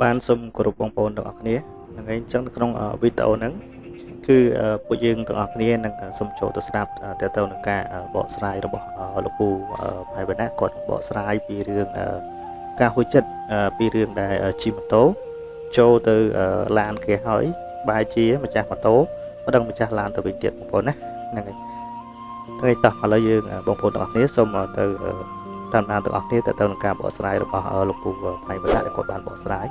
បានសូមគោរពបងប្អូនទាំងអស់គ្នាហ្នឹងហើយអញ្ចឹងនៅក្នុងវីដេអូហ្នឹងគឺពួកយើងទាំងអស់គ្នានឹងសូមចូលទៅស្ដាប់តទៅនឹងការបកស្រាយរបស់លោកពូផៃវណ្ណៈគាត់បកស្រាយពីរឿងការហួចចិត្តពីរឿងដែលជិះម៉ូតូចូលទៅឡានគេហើយបែរជាម្ចាស់ម៉ូតូប្តឹងម្ចាស់ឡានទៅវិញទៀតបងប្អូនណាហ្នឹងហើយថ្ងៃតោះឥឡូវយើងបងប្អូនទាំងអស់គ្នាសូមទៅតាមដានទាំងអស់គ្នាទៅនឹងការបកស្រាយរបស់លោកពូផៃវណ្ណៈដែលគាត់បានបកស្រាយ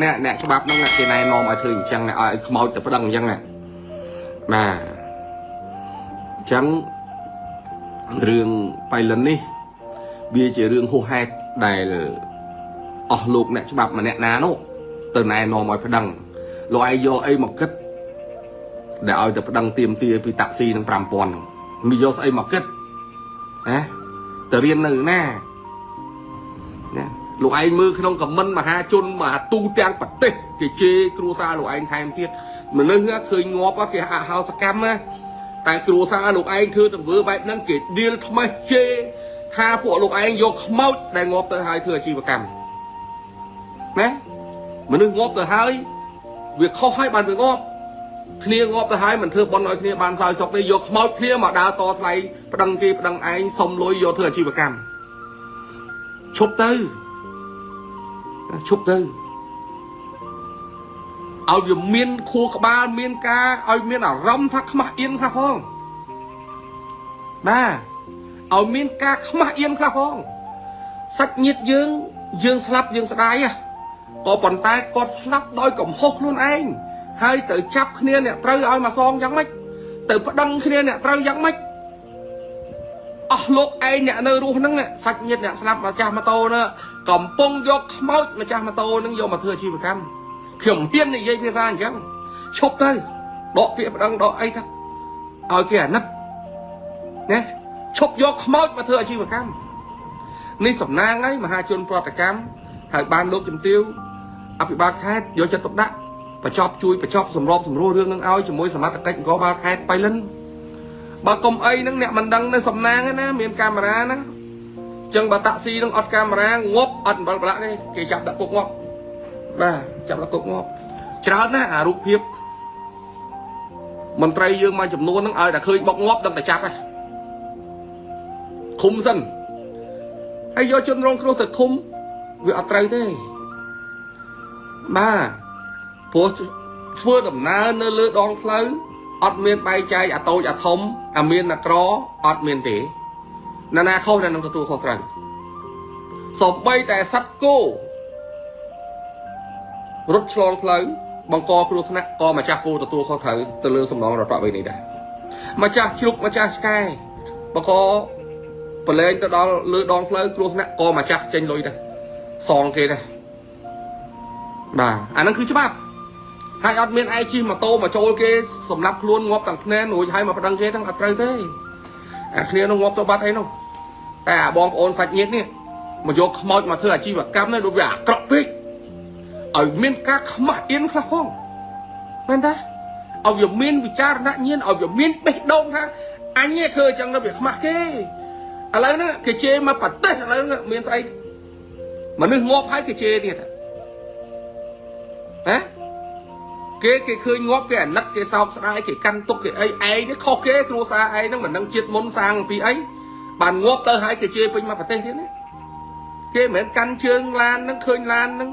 អ្នកអ្នកច្បាប់ហ្នឹងគេណែនាំឲ្យធ្វើអញ្ចឹងឲ្យខ្មោចទៅប្តឹងអញ្ចឹងណាបាទអញ្ចឹងរឿងបៃលិននេះវាជារឿងហួសហេតុដែលអស់លោកអ្នកច្បាប់ម្នាក់ណានោះទៅណែនាំឲ្យប្តឹងលោកឯងយកអីមកគិតដែលឲ្យទៅប្តឹងទៀមទាពីតាក់ស៊ីនឹង5000ហ្នឹងមានយកស្អីមកគិតណាទៅរៀននៅណាណាលោកឯងមើលក្នុងខមមិនមហាជនមហាទូទាំងប្រទេសគេជេរគ្រួសារលោកឯងថែមទៀតមនុស្សឃើញងាប់គេអហោសកម្មណាតែគ្រួសារលោកឯងធ្វើទង្វើបែបហ្នឹងគេដៀលថ្មេះជេរថាពួកលោកឯងយកខ្មោចដែលងាប់ទៅហើយធ្វើអាជីវកម្មណាមនុស្សងាប់ទៅហើយវាខុសហើយបានវាងាប់គ្នាងាប់ទៅហើយមិនធ្វើបន់ឲ្យគ្នាបានសោយសុខទេយកខ្មោចគ្នាមកដើរតថ្លៃប្តឹងគេប្តឹងឯងសុំលុយយកធ្វើអាជីវកម្មឈប់ទៅឈប់ទៅឲ្យវាមានខួរក្បាលមានការឲ្យមានអារម្មណ៍ថាខ្មាស់អៀនខ្លះផងបាទឲ្យមានការខ្មាស់អៀនខ្លះផងសាច់ញាតិយើងយើងស្លាប់យើងស្ដាយក៏ប៉ុន្តែគាត់ស្លាប់ដោយកំហុសខ្លួនឯងហើយទៅចាប់គ្នាអ្នកត្រូវឲ្យមកសងយ៉ាងម៉េចទៅប្តឹងគ្នាអ្នកត្រូវយ៉ាងម៉េចអស់លោកឯងអ្នកនៅរស់ហ្នឹងសាច់ញាតិអ្នកស្លាប់ម្ចាស់ម៉ូតូហ្នឹងកំពុងយកខ្មោចម្ចាស់ម៉ូតូហ្នឹងយកមកធ្វើអាជីវកម្មខ្ញុំហ៊ាននិយាយភាសាអញ្ចឹងឈប់ទៅដកពាក្យប្តឹងដកអីទៅឲ្យគេអាណិតណាឈប់យកខ្មោចមកធ្វើអាជីវកម្មនេះសំណាងហើយមហាជនប្រតិកម្មហើយបានលោកជំទាវអភិបាលខេត្តយកចិត្តទុកដាក់បញ្ចប់ជួយបញ្ចប់សម្របសម្រួលរឿងនឹងឲ្យជាមួយសមត្ថកិច្ចនគរបាលខេត្តបៃលិនបើកុំអីហ្នឹងអ្នកមិនដឹងនៅសំណាងណាមានកាមេរ៉ាណាចឹងបើតាក់ស៊ីនឹងអត់កាមេរ៉ាងាប់អត់អំបិលប្រឡាក់ទេគេចាប់ដាក់គុកងាប់បាទចាប់ដាក់គុកងាប់ច្រើនណាស់អារូបភាពមន្ត្រីយើងមួយចំនួនហ្នឹងឲ្យតែឃើញបុកងាប់ដឹងតែចាប់ហ៎ឃុំសិនហើយយកជនរងគ្រោះទៅឃុំវាអត់ត្រូវទេបាទព្រោះធ្វើដំណើរនៅលើដងផ្លូវអត់មានបែងចែកអាតូចអាធំអាមានអាក្រអត់មានទេណានាខុសតែនឹងទទួលខុសត្រូវសំបីតែសត្វគោរត់ឆ្លងផ្លូវបង្កគ្រោះថ្នាក់ក៏ម្ចាស់គោទទួលខុសត្រូវទៅលើសំណងរដ្ឋប្បវេណីដែរម្ចាស់ជ្រូកម្ចាស់ឆ្កែបង្កប្រឡែងទៅដល់លើដងផ្លូវគ្រោះថ្នាក់ក៏ម្ចាស់ចេញលុយដែរសងគេដែរបាទអាហ្នឹងគឺច្បាប់ហើយអត់មានឯងជិះម៉ូតូមកចូលគេសម្រាប់ខ្លួនងាប់ទាំងភ្នែនរួចហើយមកប្តឹងគេហ្នឹងអត់ត្រូវទេអាគ្នានោះងាប់ទៅបាត់អីនោះតែអាបងប្អូនសាច់ញាតិនេះមកយកខ្មោចមកធ្វើអាជីវកម្មនេះដូចវាអាក្រក់ពេកឲ្យមានការខ្មាស់អៀនខ្លះផងមែនទេឲ្យវាមានវិចារណញ្ញាណឲ្យវាមានបេះដូងថាអញនេះធ្វើអញ្ចឹងទៅវាខ្មាស់គេឥឡូវហ្នឹងគេជេរមកប្រទេសឥឡូវហ្នឹងមានស្អីមនុស្សងាប់ហើយគេជេរទៀតណាគេគេឃើញងាប់គេអាណិតគេសោកស្ដាយគេកាន់ទុកគេអីឯងនេះខុសគេគ្រួសារឯងហ្នឹងមិនដឹងជាតិមុនសាងពីអីបានងាប់ទៅហើយគេជេរពេញមកប្រទេសទៀតណាគេមិនមែនកាន់ជើងឡានហ្នឹងឃើញឡានហ្នឹង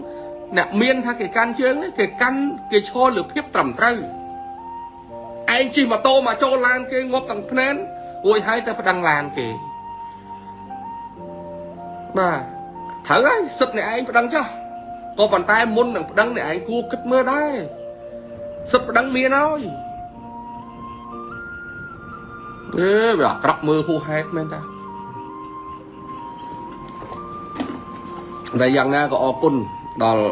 អ្នកមានថាគេកាន់ជើងនេះគេកាន់គេឈរលើភាពត្រឹមត្រូវឯងជិះម៉ូតូមកចូលឡានគេងាប់ទាំងភ្នែនរួចហើយទៅប្តឹងឡានគេបាទត្រូវហើយសិទ្ធអ្នកឯងប្តឹងចុះក៏ប៉ុន្តែមុននឹងប្តឹងអ្នកឯងគួរគិតមើលដែរសិទ្ធប្តឹងមានហើយអេវាអាក្រក់មើលហួសហេតុមែនតាតែយ៉ាងណាក៏អរគុណដល់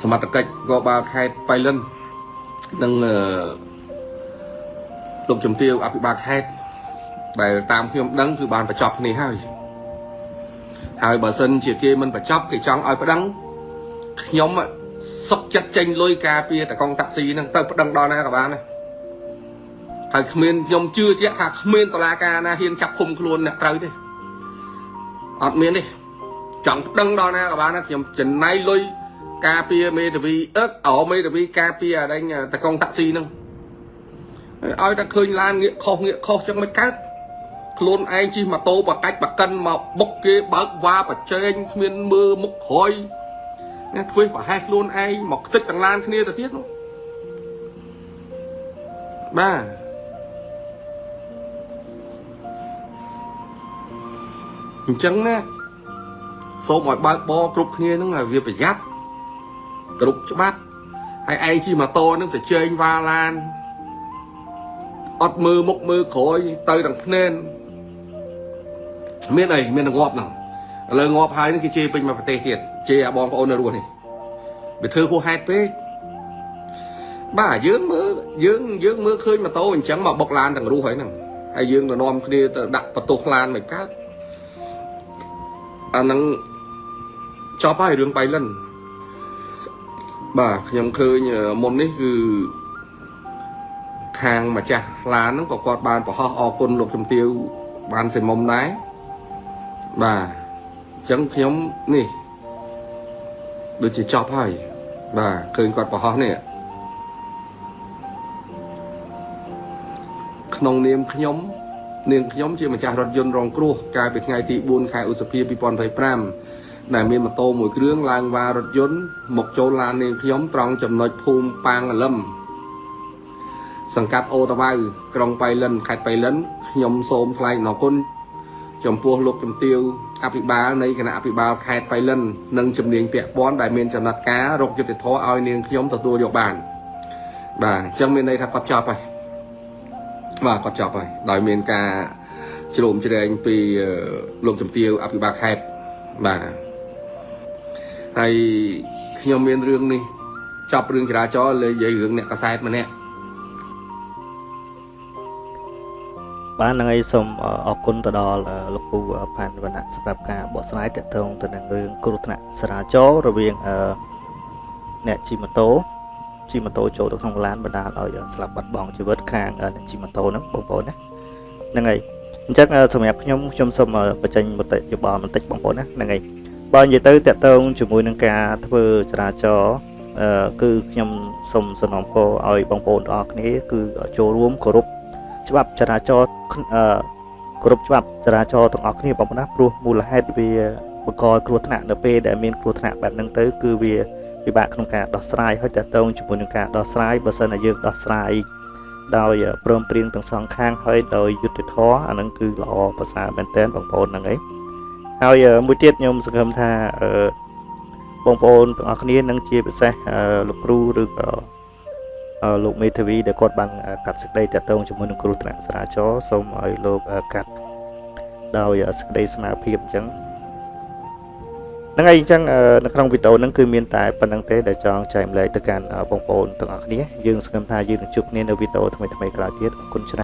សមត្ថកិច្ចកបាលខេត្តបៃលិននិងលោកជំទាវអភិបាលខេត្តដែលតាមខ្ញុំដឹងគឺបានបញ្ចប់គ្នាហើយហើយបើសិនជាគេមិនបញ្ចប់គេចង់ឲ្យប្តឹងខ្ញុំសុកចិត្តចេញលុយការពារតកងតាក់ស៊ីហ្នឹងទៅប្តឹងដល់ណាក៏បានដែរហើយគ្មានខ្ញុំជឿជាក់ថាគ្មានតឡាការណាហ៊ានចាប់ឃុំខ្លួនអ្នកត្រូវទេអត់មានទេ ចង់ប្តឹងដល់ណាក៏បានដែរខ្ញុំចំណៃលុយការពារមេធាវីអឹកអោមេធាវីការពារអាដេញតកងតាក់ស៊ីហ្នឹងឲ្យតែឃើញឡានងាកខុសងាកខុសចឹងមិនកើតខ្លួនឯងជិះម៉ូតូបកាច់បកិនមកបុកគេបើកវ៉ាប្រជែងគ្មានមើលមុខក្រោយណាធ្វើប្រហែសខ្លួនឯងមកខ្ទេចទាំងឡានគ្នាទៅទៀតនោះបាទអញ្ចឹងណាសូមឲ្យបើកបរគ្រប់គ្នាហ្នឹងឲ្យវាប្រយ័ត្នគ្រប់ច្បាប់ហើយឯងជិះម៉ូតូហ្នឹងទៅជែងវ៉ាឡានអត់មើលមុខមើលក្រោយទៅទាំងភ្នែនមានអីមានតែងាប់ហ្នឹងឥឡូវងាប់ហើយហ្នឹងគេជេរពេញមកប្រទេសទៀតជេរអាបងប្អូននៅរស់នេះវាធ្វើហួសហេតុពេកបាទយើងមើលយើងយើងមើលឃើញម៉ូតូអញ្ចឹងមកបុកឡានទាំងរស់ហើយហ្នឹងហើយយើងទៅនាំគ្នាទៅដាក់បន្ទោសឡានមិនកើតអាហ្នឹងចប់ហើយរឿងបៃលិនបាទខ្ញុំឃើញមុននេះគឺខាងម្ចាស់ឡានហ្នឹងក៏គាត់បានប្រហោះអរគុណលោកជំទាវបានសិមុំដែរបាទអញ្ចឹងខ្ញុំនេះដូចជាចប់ហើយបាទឃើញគាត់ប្រហោះនេះក្នុងនាមខ្ញុំនាងខ្ញុំជាម្ចាស់រថយន្តរងគ្រោះកាលពីថ្ងៃទី4ខែឧសភា2025ដែលមានម៉ូតូមួយគ្រឿងឡើងវ៉ារថយន្តមកចូលឡាននាងខ្ញុំត្រង់ចំណុចភូមិប៉ាងលឹមសង្កាត់អូតាវ៉ៅក្រុងបៃលិនខេត្តបៃលិនខ្ញុំសូមថ្លែងអំណរគុណចំពោះលោកជំទាវអភិបាលនៃគណៈអភិបាលខេត្តបៃលិននិងជំនាញពាក់ព័ន្ធដែលមានចំណាត់ការរកយុត្តិធម៌ឲ្យនាងខ្ញុំទទួលយកបានបាទអញ្ចឹងមានន័យថាគាត់ចប់ហើយបាទគាត់ចប់ហើយដោយមានការជ្រោមជ្រែងពីលោកជំទាវអភិបាលខេត្តបាទហើយខ្ញុំមានរឿងនេះចប់រឿងចរាចរណ៍លើនិយាយរឿងអ្នកកាសែតម្នាក់ បាទហ្នឹងហើយសូមអរគុណទៅដល់លោកពូផានវណ្ណៈសម្រាប់ការបកស្រាយទាក់ទងទៅនឹងរឿងគ្រោះថ្នាក់ចរាចរណ៍រវាងអ្នកជិះម៉ូតូជិះម៉ូតូចូលទៅក្នុងឡានបណ្ដាលឲ្យស្លាប់បាត់បង់ជីវិតខាងអ្នកជិះម៉ូតូហ្នឹងបងប្អូនណាហ្នឹងហើយអញ្ចឹងសម្រាប់ខ្ញុំខ្ញុំសូមបញ្ចេញមតិយោបល់បន្តិចបងប្អូនណាហ្នឹងហើយបើនិយាយទៅទាក់ទងជាមួយនឹងការធ្វើចរាចរណ៍គឺខ្ញុំសូមសំណូមពរឲ្យបងប្អូនទាំងអស់គ្នាគឺចូលរួមគោរពច្បាប់ចរាចរណ៍គោរពច្បាប់ចរាចរណ៍ទាំងអស់គ្នាបងប្អូនណាព្រោះមូលហេតុវាបង្កឲ្យគ្រោះថ្នាក់នៅពេលដែលមានគ្រោះថ្នាក់បែបហ្នឹងទៅគឺវាពិបាកក្នុងការដោះស្រាយហើយទាក់ទងជាមួយនឹងការដោះស្រាយបើសិនជាយើងដោះស្រាយដោយព្រមព្រៀងទាំងសងខាងហើយដោយយុត្តិធម៌អាហ្នឹងគឺល្អប្រសើរមែនទែនបងប្អូនហ្នឹងឯងហើយមួយទៀតខ្ញុំសង្ឃឹមថាបងប្អូនទាំងអស់គ្នានឹងជាពិសេសលោកគ្រូឬក៏លោកមេធាវីដែលគាត់បានកាត់សេចក្តីទាក់ទងជាមួយនឹងគ្រោះថ្នាក់ចរាចរណ៍សូមឲ្យលោកកាត់ដោយសេចក្តីស្មើភាពអញ្ចឹងហ្នឹងហើយអញ្ចឹងនៅក្នុងវីដេអូហ្នឹងគឺមានតែប៉ុណ្្នឹងទេដែលចង់ចែករំលែកទៅកាន់បងប្អូនទាំងអស់គ្នាយើងសង្ឃឹមថាយើងនឹងជួបគ្នានៅវីដេអូថ្មីៗក្រោយទៀតអរគុណច្រើន។